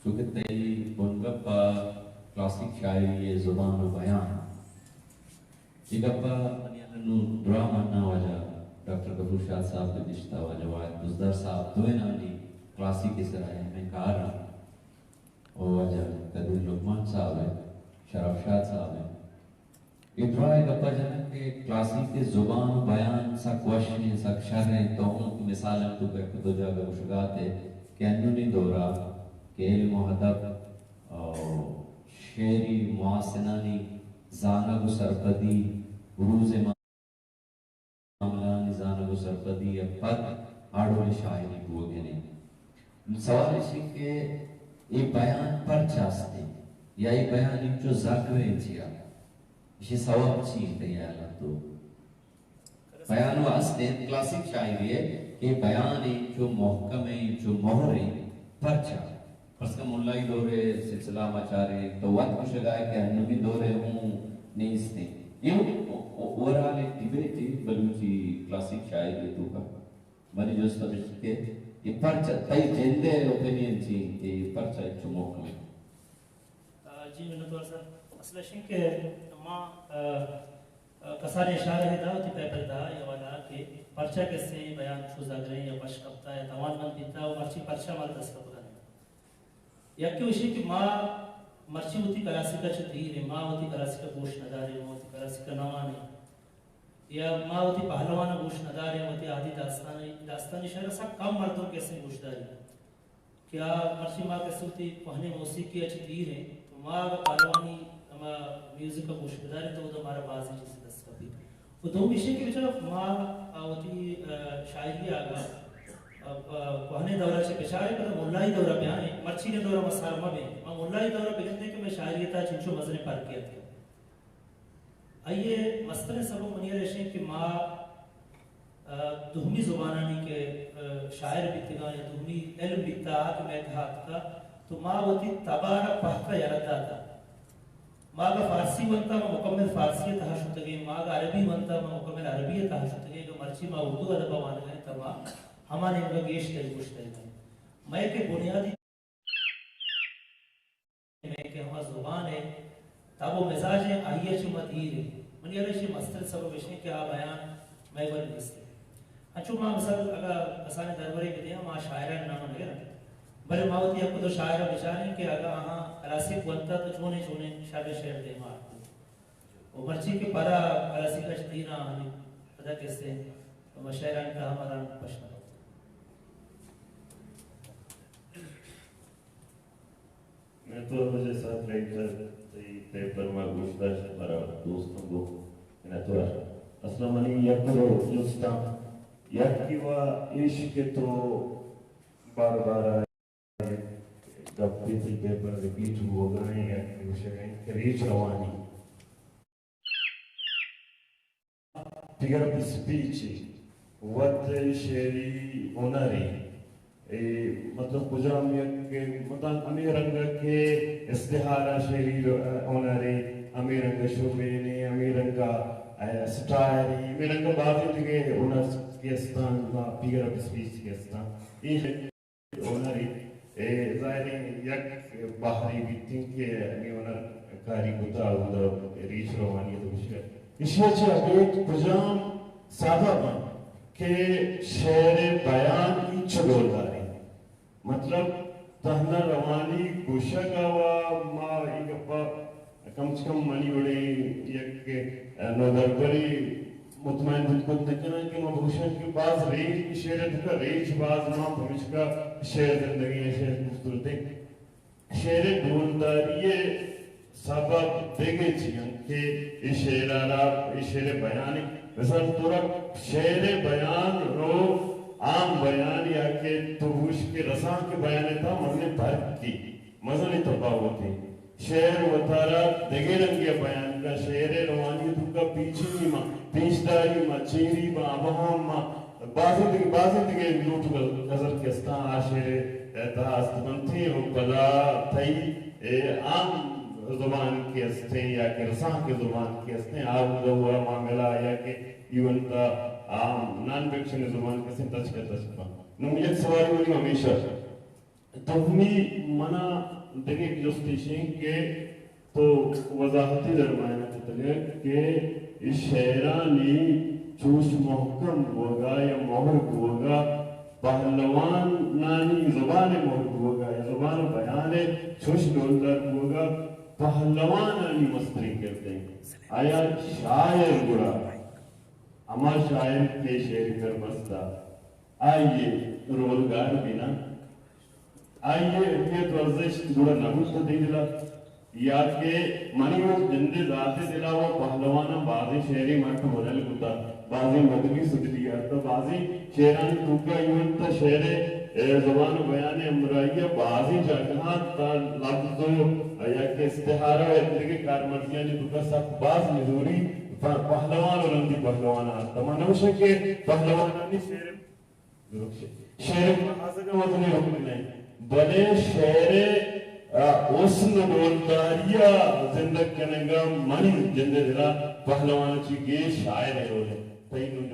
چونکہ تئی بنگپ ءَ کلاسیک شاعری ءِ زبان ءُ بیان، اے گپ ءَ منی انوں دراہ مناں واجہ ڈاکٹر غفور شاد صاحب ءِ نشتہ، واجہ واحد بزدار صاحب، دوئینانی کلاسیک ءِ سرا اہمیں کار اَنت۔ ءُ واجہ قدیر لقمان صاحب ءِ، شرف شاد صاحب ءِ۔ اے دراہ ءَ گپ ءَ جناں کہ کلاسیک ءِ زبان ءُ بیان سک وش ایں، سک شر ایں۔ تو ہم مثالاں تو یک دو جاگہ گوشگ ءَ ات ئے کہ انونی دور ءَ کہ علم ءُ ادب ءُ شعری محاسنانی زانگ ءُ سرپدی، بروز ءِ معاملہانی زانگ ءُ سرپدی ءَ پد آ ڈولیں شاعری بوگ ءَ اِنت۔ سوال ایش اِنت کہ اے بیان پرچا است اِنت یا اے بیان انچو زگریں چیا؟ ایشی سوب چی اِنت تئی ہیال ءَ تو؟ بیان وَ است اِنت کلاسیک شاعری ءَ کہ بیان انچو محکم اِنت، انچو مہر اِنت، پرچا؟ فرض کن ملائی دور ءِ سلسلہ ما چاریں تو وت گوشگ ءَ ئے کہ انوگیں دور ءَ ہوں نیست اِنت۔ اے اوورآل ایک ڈیبیٹ اِنت بلوچی کلاسیک شاعری ءِ توکا۔ منی جست ہمیش کہ اے پرچا، تئی جند ءِ اوپینین چی اِنت کہ اے پرچا انچو محکم اِنت؟ آ، جی، منتوار سر۔ اصل اِش اِنت کہ ما، آ، آ، کسانیں اشارہ ئے دات وتی پیپر ءِ تہا اے حوالہ ءَ کہ پرچا کسے بیان چو زگریں یا پش کپتا یا توانمند بیتا ءُ مرچی پرچا مارا دست کپگا نہ اِنت۔ یکے ایش اِنت کہ ما مرچی وتی کلاسیک ءَ چہ دیر ایں، ما وتی کلاسیک ءَ گوش نہ داریں، ما وتی کلاسیک ءَ نہ وانیں۔ یا ما وتی پہلوان ءَ گوش نہ داریں، وتی عہدی داستانی، داستانی شعر ءَ سک کم مردم کسے گوش داری کہ آ مرچی ما کسے وتی کوہنیں موسیقی ءَ چہ دیر ایں، تو ما اگاں پہلوانی ہما میوزک ءَ گوش بداریں تو اودا مارا بازیں چیزے دست کپیت۔ ءُ دومی ایش کہ بچار ما، آ، وتی، آ، شاعری ءَ اگاں، آ، آ، کوہنیں دور ءَ چہ بچاریں پدا ملائی دور ءَ بیائیں، مرچیگیں دور ءَ ما سر مہ بیں، ما ملائی دور ءَ بگندیں کہ مئے شاعری ءِ تہا چنچو مزنیں پرکے اتکگ۔ آئی ءِ مستریں سبب منی ہیال ءَ ایش اِنت کہ ما، آ، دومی زبانانی کہ، آ، شاعر بیتگاں یا دومی علم بیتا آ کہ مئے تہا اتکا، تو ما وتی تب ءَ را پہک ءَ یلہ داتا۔ ما اگاں فارسی ونتا، ما مکمل فارسی ءِ تہا شتگیں، ما اگاں عربی ونتا، ما مکمل عربی ءِ تہا شتگیں، اگاں مرچی ما اردو ادب ءَ وانگ ءَ ایں، تہ ما ہما نیمگ ءَ گیش دلگوش اتیں۔ مئے کہ بنیادی مئے کہ ہما زبان ءِ تب ءُ مزاج ایں، آئی ءَ چہ ما دیر ایں۔ منی ہیال ءَ ایشی مستر سبب ایش ایں کہ آ بیان مئے گور نیست ایں۔ انچو ما مثال اگاں کسانیں درورے بدیاں، ما شاعرانی نام نہ گراں، بلے ما وتی یک دو شاعر ءَ بچاریں کہ اگاں آہاں کلاسیک ونتا تو چونیں چونیں شر شعر دیما آرت۔ ءُ مرچی کہ پدا کلاسیک ءَ چہ دیر آں، ہمے پدا کسے ہما شعرانی تہا مارا پش نہ کپت۔ منتوار واجہ اسحاق رحیم صاحب، تئی پیپر ما گوش داشت، مارا دوست ہم گو منتوار۔ اصلا منی یک دو جستاں، یکے وا ایش کہ تو بار بار گپے تئی پیپر ریپیٹ بوگا ایں، یک گوشگ ایں کہ ریچ روانی۔ فگر آف اسپیچ وت شعری ہنرے۔ اے مطلب کجام یک مطلب ہمے رنگ کہ استعارہ شعری ہنرے، ہمے رنگ شبینے، ہمے رنگ اسٹائری، ہمے رنگ بازیں دگہ ہنر کہ استاں، فگر آف اسپیچ کہ استاں۔ اے ہنرے، اے ظاہریں یک بہرے بیتیں کہ ہمے ہنر کاری کتا، اودا ریچ روانی تو گوشگ۔ ایشی ءَ چہ ابید کجام سبب انت کہ شعر بیان انچو ڈولدار انت؟ مطلب، تہنا روانی گوشگ ءَ وا ما اے گپ ءَ کم چہ کم منی وڑیں یک نودربرے مطمئن بوت کت نہ کناں کہ ما بگوشاں کہ باز ریچ، شعر ءِ توکا ریچ باز مان، پمیشکا شعر زندگیں، شعر خوبصورتیں۔ شعر ءِ ڈولداری ءِ سبب دگہ چی انت کہ اے شعر ءَ را، اے شعر ءِ بیان ءَ، مثال طور ءَ شعر ءِ بیان رو عام بیان یا کہ تو گوش کہ رسانک ءِ بیان ءِ تہا مزنیں فرقے، مزنیں تپاوتے۔ شعر وتارا دگہ رنگے ءَ بیان کن، شعر ءِ روانی ءِ توکا پیچینی ما، پیشداری ما، چیری ما، ابہام ما، بازیں دگہ، بازیں دگہ لوٹ ءُ گزر کہ استاں، آ شعر ءِ تہا است بنت ایں۔ ءُ پدا تئی اے عام زبان کہ استیں یا کہ رسانک ءِ زبان کہ استیں، آ اودا ءُ معاملہ یا کہ ایون تا عام نان فکشن ءِ زبان کہ استیں، تچک ءَ تچک بنت۔ نوں یک سوالے منی ہمیش ات دومی منا دگہ یک جست ایش انت کہ تو وضاحتی درمائنا کتگ کہ اے شعرانی چوش محکم بوگا یا مہر بوگا پہلوانانی زبان مہر بوگا یا زبان بیان چوش ڈولدار بوگا پہلوانانی مستریں کردے۔ آیا شاعر گڑا ہما شاعر کہ شعر کر بستا آئی ء روزگار بنا، آئی ء اہمیت و ارزشت گڑا نہ بوت تئی دلا؟ یا کہ منی و جند ء ذات ء دلا و پہلواناں بازیں شعرے مٹ بدل کتا، بازیں مدنی سدلی آرتا، بازیں شعرانی توکا ایونت تا شعر ء زبان و بیان ء ہمراہی ء بازیں جاگہاں تا لفظ و یا کہ استعارہ و دگہ کارمرزیانی توکا سک باز نزوری پ-، پہلوان و رندی پہلوان آرتا۔ من نوشہ کہ پہلوانانی شعر شعر ء آزگ ء وزنیں رکن انت، بلے شعر ء، آ، حسن ء ڈولداری ء زندگ کنگ ء منی جند ء دل ء پہلوان ء چہ گیش شاعر ء رول انت۔ تئی نوں